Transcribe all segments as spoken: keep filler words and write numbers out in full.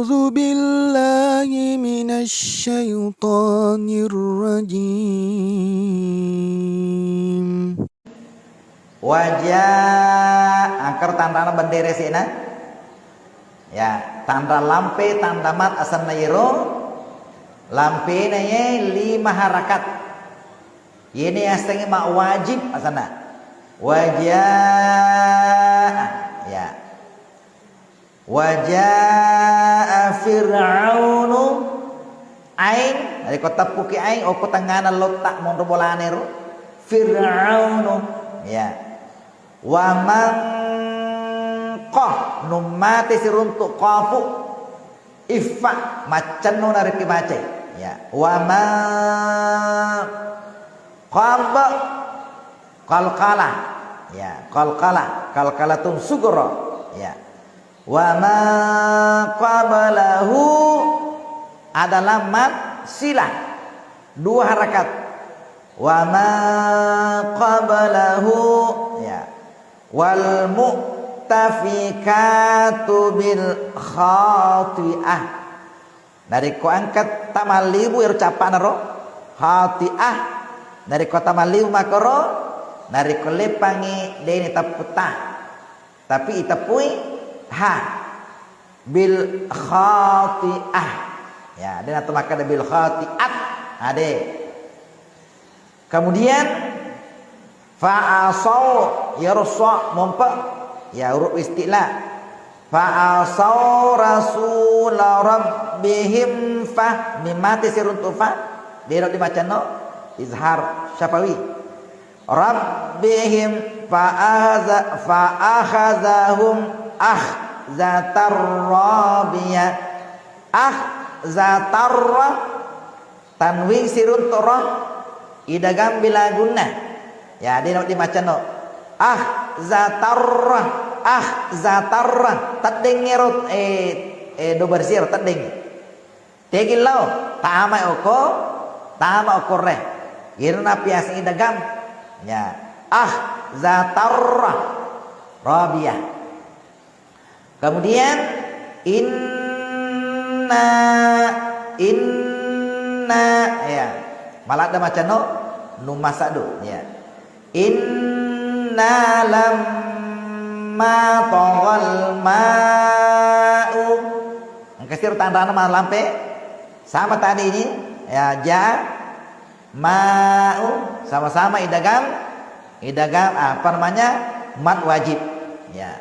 أعوذ بالله من الشيطان الرجيم. Waja, angkar tanrana bendere sena. Ya, tanra lampe, tanra mat asanna yero. Lampena ye lima harakat. Yene yasengnge ma wajib asanna. Waja, ya. Waja'a Fir'aunu, ain, narekko teppuki ain, okko tengngana lotta monro bolanero, Fir'aunu, ya. Wa man qah, nummate siruntu qafu, iffa, maccenno narekki macai, ya. Wa ma qab, qalqalah, ya, qalqalah, qalqalatun sughra, ya. Wa ma qablahu adalah mad silah, dua harakat. Wa ma qablahu, ya. Wal mu'tafikatu bil khati'ah. Narekko engka tamallibu ero cappa'na ro, khati'ah. Narekko tamallibu makkoro, narekko leppangngi de'ni teppu ta. Tapi iteppui ha. Bil khati'ah. Ya, de'na to makkeda bil khati'at. Ade. Kemudian fa asau, iyaro so mompe, ya, huruf isti'la. Fa asau rasula rabbihim fa, mim mate siruntu fa, de'na dimacanno izhar syafawi. Rabbihim fa aza-, fa akhazahum akhzatar rabiyah. Akhzatar, tanwin siruntu ra, idgham bila gunnah. Ya, de'na dimacanno. Akhzatar, akhzatar. Teddeng ero, eh, eh, do barisiro, teddeng. Tegi lao, tama okko, tama okko re. Iro napiaseng idgham. Ya. Akhzatar rabiyah. Kemudian inna, inna, ya. Maladde macanno nun masaddu, ya. Inna lamma taghal ma'u. Engka siro tanrana malampe. Sama tadi ini, ya, ja, ma'u, sama-sama idgham, idgham, apa namanya, mad wajib. Ya.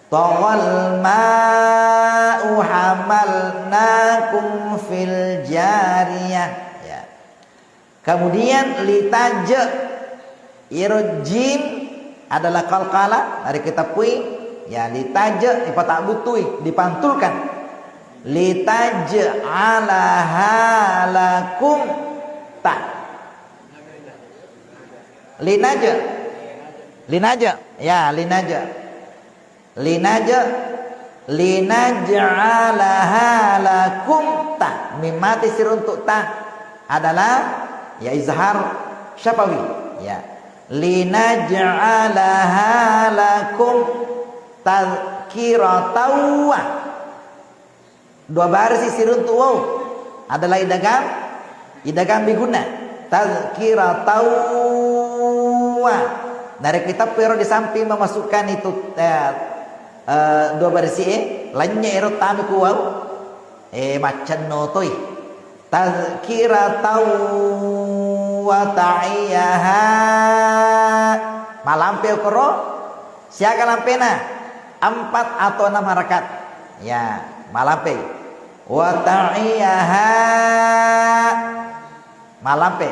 Taghal ma'u hamalnakum fil jariyah. Ya. Kemudian litaj, iro jim adalah qalqalah, narekko iteppui, ya, litaj, ipatabbutui, dipantulkan. Litaj'alaha lakum ta. Linaj. Linaj. Ya, linaj. Linaj, linaj'alaha lakum ta. Mim mate siruntu ta adalah, ya, izhar syafawi. Ya. Linaj'alaha lakum tadzkiratan wa. Dua barisi siruntu waw adalah idgham, idgham bigunnah. Tadzkiratan wa. Narekko iteppui ero di samping memasukkan itu, eh, eh, dua barisi e, lennye ero tami ku waw. Eh, maccenno toi. Tadzkiratan wa ta'iyaha. Malampe okoro. Siaga lampena? Empat atau enam harakat. Ya, malampe. Wa ta'iyaha. Malampe.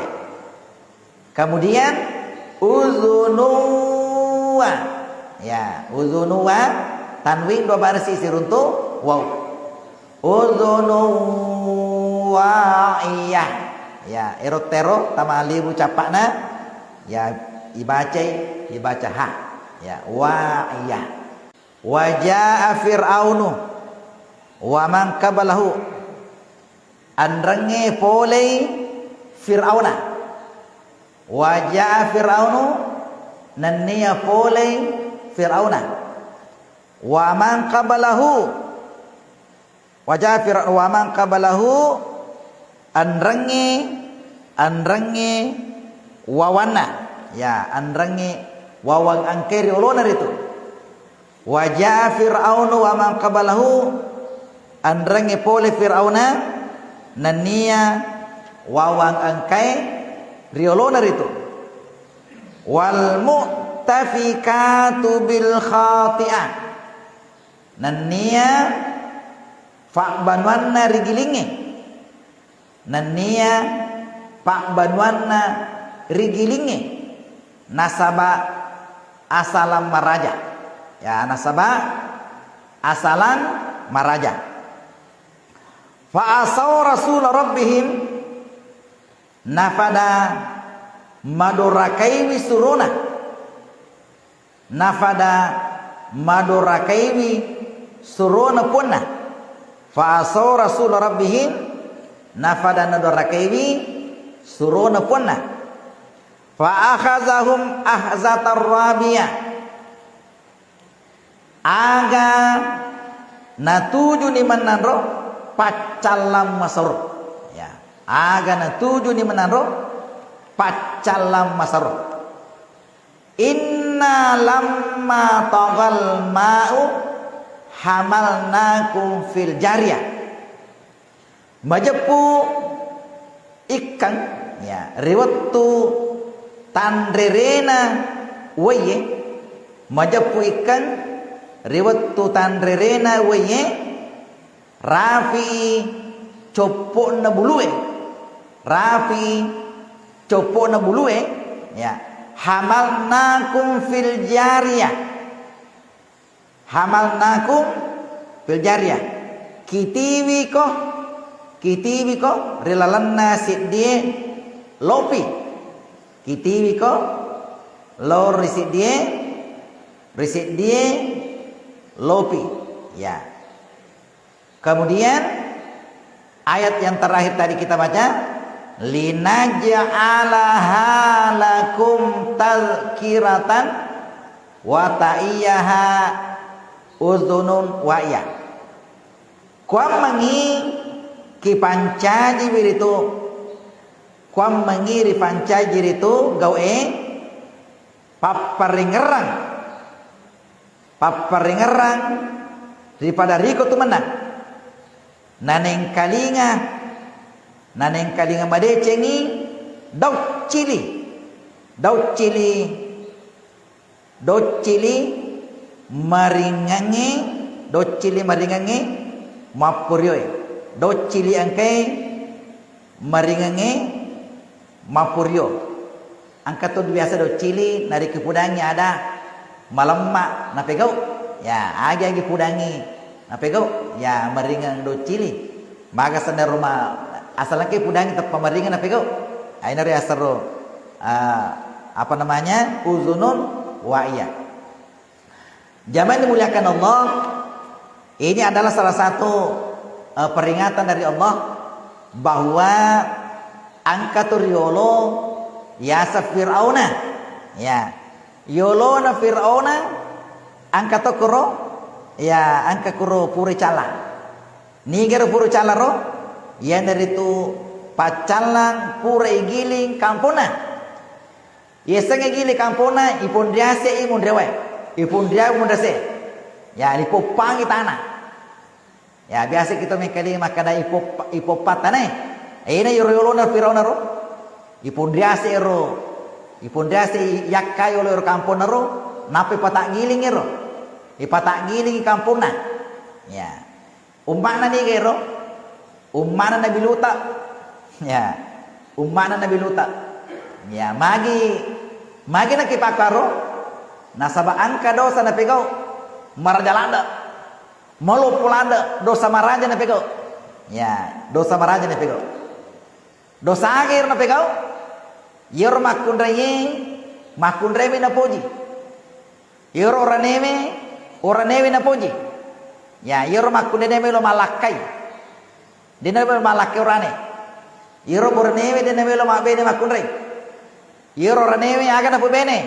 Kemudian uzunuwa. Ya, uzunuwa, tanwin dua barisi siruntu waw. Uzunuwa'iyah. Ya, ero tero tama libu cappa'na. Ya, ibacai, ibaca ha. Ya, wa'iyah. Wa jaa Fir'aunu wa man qablahu. Anrengnge polei Fir'auna. Wa jaa Fir'aunu, nennia polei Fir'auna. Wa man qablahu, Wa ja'a Fir'aun wa man qablahu, anrengnge, anrengnge wawanna. Ya, anrengnge wawang engkae riolona ritu. Wa ja'a Fir'aunu wa man qablahu, anrengnge pole Fir'auna nennia wawang engkae riolona ritu. Wal mu'tafikatu bil khati'ah. Nennia pabbanuanna rigilingnge. Nennia pabbanuanna rigilingnge. Nasaba asalang maraja. Ya, nasaba asalang maraja. Fa asau rasul rabbihim, nafada madorakaiwi surona. Nafada madorakaiwi surona puanna. Fa asau rasul rabbihim, nafada nadorakaiwi surona puanna. Fa akhazahum ahzatar rabiyah. Aga natujuni mennanro paccallang masero. Ya, aga natujuni mennanro paccallang masero. Inna lamma tagal ma'u hamalnakum fil jariyah. Majeppu ikkeng, ya, ri wettu tanrerena uwaiye. Majeppu ikkeng ri wettu tanrerena uwaiye, rafi'i coppo'na bulue. Rafi'i coppo'na bulue, ya. Hamalnakum fil jariyah. Hamalnakum fil jariyah. Kitiwiko, kitiwiko ri lalenna seddie lopi. Kitiwiko lao ri seddie, ri seddie lopi. Ya. Kemudian ayat yang terakhir tadi kita baca, "Linaj'alaha lakum tazkiratan wa ta'iyaha uzunun wa'iyah." Kuammengi kipancaji wiritu, kuammengi ripancaji ritu gau'e papparingerrang, papparingerrang ripada riko tu mennang. Nanengkalinga, nanengkalinga madecengi dauccili, dauccili, dauccili maringengnge, dauccili maringengnge mappurioe, dauccili engkae maringengnge mappurio. Engka to biasa doccili, narekko pudangi ada malemma napegau. Ya, agi-agi pudangi napegau, ya, maringeng doccili. Maga senna ruma, asal engka pudangi teppa maringeng napegau. Aina ri asero, ah, apa namanya, uzunun wa'iyah. Jamaah yang dimuliakan Allah, ini adalah salah satu, eh, peringatan dari Allah bahwa engka tu riolo yaseng Fir'auna. Ya. Yolona Fir'auna engka to kuro, ya, engka kuro pura calla. Nigaro pura calla ro? Iyanaritu paccallang pura igiling kamponna. Yasengnge gili kamponna, iponriase'i monriawae. Iponriawae monriase. Ya, ipoppangi tana. Ya, biasa kita mengkalinga makkada ipoppa-, ipoppa tanae. Ena yoro yolona Firauna ro. Iponriase ro. Iponriase yakka yolo ro kamponna ro. Nappa ipataggilingi ro. Ipataggilingi kamponna. Ya. Umma'na niga ero? Umma'na Nabi Luta. Ya. Umma'na Nabi Luta. Ya, magi, magi nakipakkaro? Nasaba engka dosa napegau. Maraja ladde. Maloppo ladde, dosa maraja napegau. Ya, dosa maraja napegau. Dosa aga ero napegau? Iyaro makkunraie, makkunraimi napoji. Iyaro oranewe, oranewe napoji. Ya, iyaro makkunraie melo malakkai. Dena melo malakkai orane. Iyaro boranewe dena melo mabbene makkunrai. Iyaro oranewe aga napubene.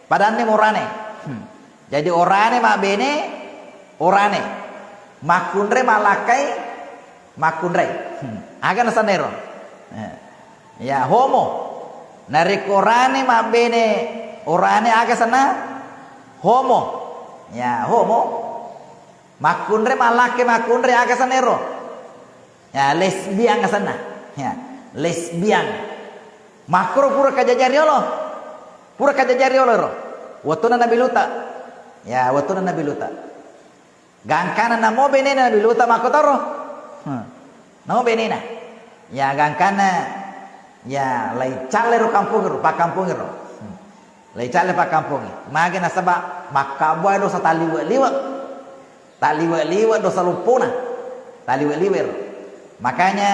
Padanne morane. Hmm. Jadi orane mabbene, orane. Makkunrai, mallakkai, makkunrai. Hmm. Aga nasenna ero? Eh. Ya, homo. Narekko orane mabbene orane, aga senna? Homo. Ya, homo. Makkunrai, mallakkai, makkunrai, aga senna ero? Ya, lesbian asenna. Ya, lesbian. Makkoro pura kajajari olo. Pura kajajari olo ero. Wettunna Nabi Luta. Ya, wettunna Nabi Luta. Gangkana namo benena Nabi Luta makkotoro. Hmm. Namo benena. Ya, gangkana, ya, laicalle ro kampung ro, pakkampung ro. Hmm. Laicalle pakkampung. Magi nasaba makkabbuai dosa taliwe-liwe. Taliwe-liwe dosa loppona. Taliwe-liwe ro. Makanya,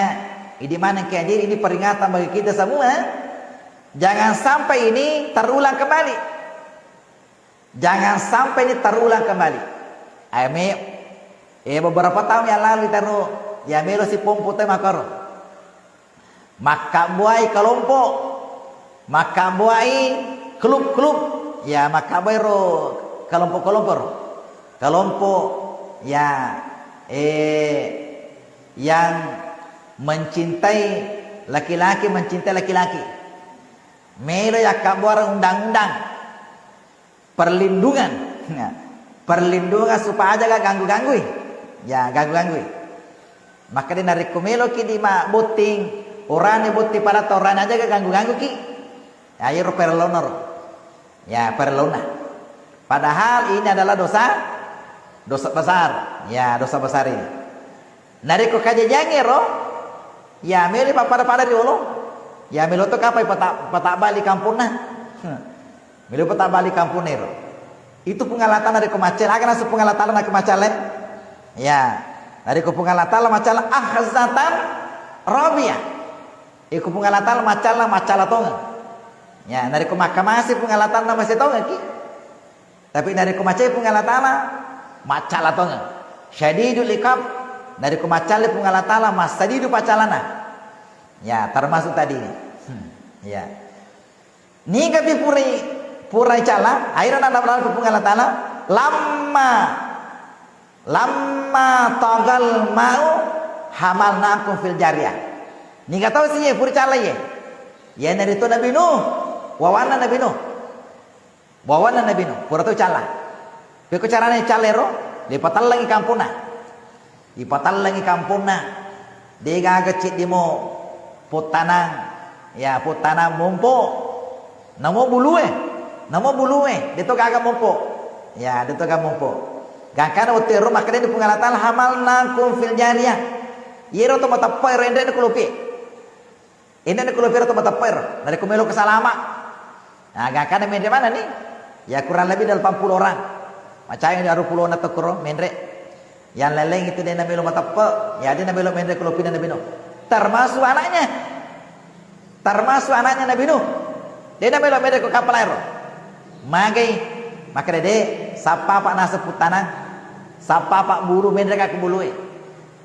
idi maneng ke hadir, ini peringatan bagi kita semua. Jangan sampai ini terulang kembali. Jangan sampai ini terulang kembali. Ayo me, eh, beberapa tahun yang lalu itaru, ya melo si pompo te makaro. Makkabbuai kelompok, makkabbuai klub-klub, ya makkabbuai ro kelompok-kelompok ro. Kelompok, ya, eh, yang mencintai laki-laki, mencintai laki-laki. Melo yakkabbuareng undang-undang. Perlindungan. Ya. Perlindungan supaya aja gak ganggu-ganggui. Ya, ganggu-ganggui. Maka di narekko meloki di ma botting, orane botting pada tau orane aja gak ganggu-gangguki. Ya, iyaro perellona ro. Ya, perellona. Padahal ini adalah dosa, dosa besar. Ya, dosa besar ini. Narekko kajajiangnge ro, ya melo pappada-pada riolo. Ya melo to kapang ipata-, patabbali kamponna. Melo patabbali kamponna ero. Itu Puang Allah Taala narekko maccalla, aga nasu Puang Allah Taala narekko maccalla? Ya. Narekko Puang Allah Taala maccalla akhzatan rabiah. Iko Puang Allah Taala maccalla, maccalla tongeng. Ya, narekko makkamase Puang Allah Taala namase tongengki. Tapi narekko macai Puang Allah Taala, maccalla tongeng. Syadidul iqab, narekko maccalla Puang Allah Taala, massadidu paccallana. Ya, termasuk tadi ini. Hmm, ya. Nigapi purai, purai calla, akhirnya nana berlaku Puang Allah Taala, lamma, lamma tagal ma'u hamalnakum fil jariyah. Niga tau si ye, pura calla ye. Iyanaritu Nabi Nuh, wawanna Nabi Nuh. Bawanna Nabi Nuh, pura to calla. Pekko carana calla ero? Lipatellengi kamponna. Ipatellengi kamponna. Degaga ceddimo pottanang. Ya, pottanang mompo. Namo bulue. Namo bulue. Deto gaga mompo. Ya, deto gaga mompo. Gangkana wettu ero makkedani Puang Allah Taala, hamalnakum fil jariyah. Yero to mateppe ero enrena ku lopie. Inna ni ku lopiro to mateppe ro, narekko meloka salama. Nah, gangkana menre manenni. Ya kurang lebih delapan puluh orang. Macai ni aru pulona tokkoro menre. Yang lain-lain itu dena melo mateppe, ya dena melo menre ku lopina Nabi Nuh. Termasuk anaknya. Termasuk anaknya Nabi Nuh. Dena melo menre ku kapal ero. Magai, maka dede, sappa apa naseng puttanang, sappa apa bulu menre ka ku bulue.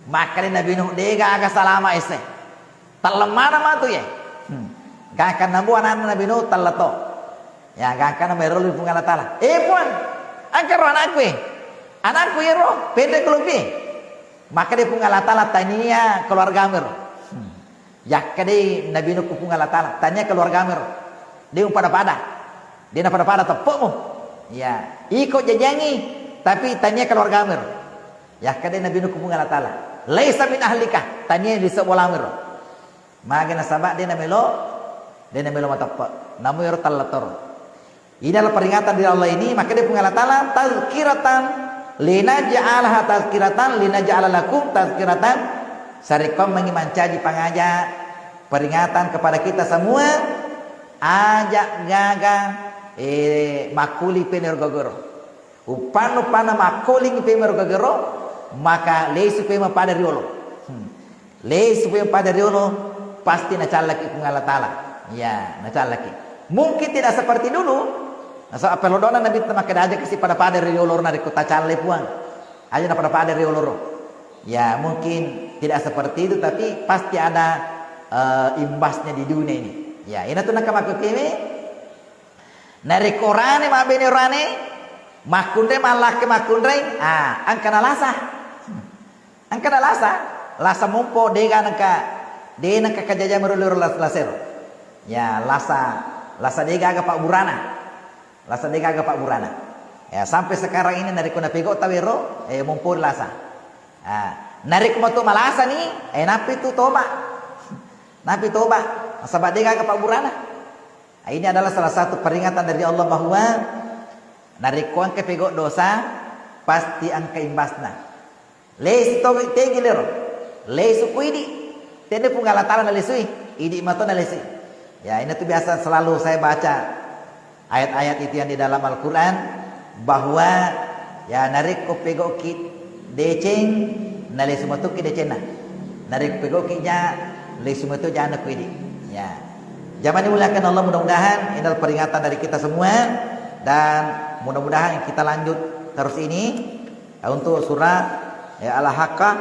Maka Nabi Nuh, dega aga salama ese. Telleng maneng matu ye. Hmm. Gangkanna bu anakna Nabi Nuh telle to. Ya, gangkanna maero ri Puang Allah Taala. "Eh, Puang, engka ro anakku, eh. Anakku iyaro, penre ku lopie." Maka dé Puang Allah Taala, "Tania keluargamu ro." Hmm. Yakkadai Nabi Nuh ku Puang Allah Taala, "Tania keluargamu ro. Dé umpada-pada. Dé napada-pada teppe'mu. Ya, iko jajiangngi, tapi tania keluargamu ro." Yakkadai Nabi Nuh ku Puang Allah Taala, "Laisa min ahlika, tania di sebolamu ro." Magi nasaba dé namelo, dé namelo mateppe. Namu ero talletoro. Ini adalah peringatan dari Allah ini, maka dé Puang Allah Taala, "Tazkiratan linaj'alaha tazkiratan linaj'ala lakum tazkiratan." Sarekkoammengngi mancaji pangaja, peringatan kepada kita semua, aja gaga, eh, makkuli pene ro gogoro. Uppanna-uppanna makkolingngi pemero gagero, maka lesu pemeng pada riolo. Hmm. Lesu pemeng pada riolo, pasti nacallaki Puang Allah Taala. Ya, nacallaki. Mungkin tidak seperti dulu. Nasaba pelodona Nabi makkeda aja kasi pada-pada riolo narekko tacallai Puang. Aja na pada-pada riolo ro. Ya, mungkin tidak seperti itu, tapi pasti ada, eh, imbasnya di dunia ini. Ya, ina tu nakamaku keme. Narekko orane mabbene orane, makkunrai mallakke makkunrai, ah, engka nalasa. Engka na lasa, lasa mompo, dega nengka, de nengka kajajang mero lero las-, lasero. Ya, lasa, lasa dega aga pabburana. Lasa dega aga pabburana. Ya, sampai sekarang ini narekko napego tawero, eh, mompo lasa. Ah, narekko matu malasa ni, eh, napi tu toba. Napi toba, nasaba dega aga pabburana. Ah, ini adalah salah satu peringatan dari Allah bahwa narekko engka pego dosa, pasti engka imbasna. Lesu to tegi lero. Lesu ku idi. Tende Puang Allah Ta'ala nalesui. Idi mato nalesui. Ya, ini tuh biasa selalu saya baca ayat-ayat itu yang di dalam Al-Quran bahwa ya narekko pegoki deceng, nalesu matoki decenna. Narekko pegoki ja, lesu mato jana ku idi. Ya. Jamaah dimuliakan Allah, mudah-mudahan ini adalah peringatan dari kita semua dan mudah-mudahan kita lanjut terus ini. Nah, untuk surah, ya, Al-Haqqah,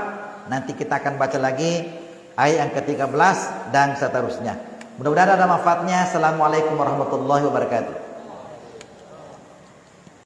nanti kita akan baca lagi ayat yang ketiga belas dan seterusnya. Mudah-mudahan ada manfaatnya. Assalamualaikum warahmatullahi wabarakatuh.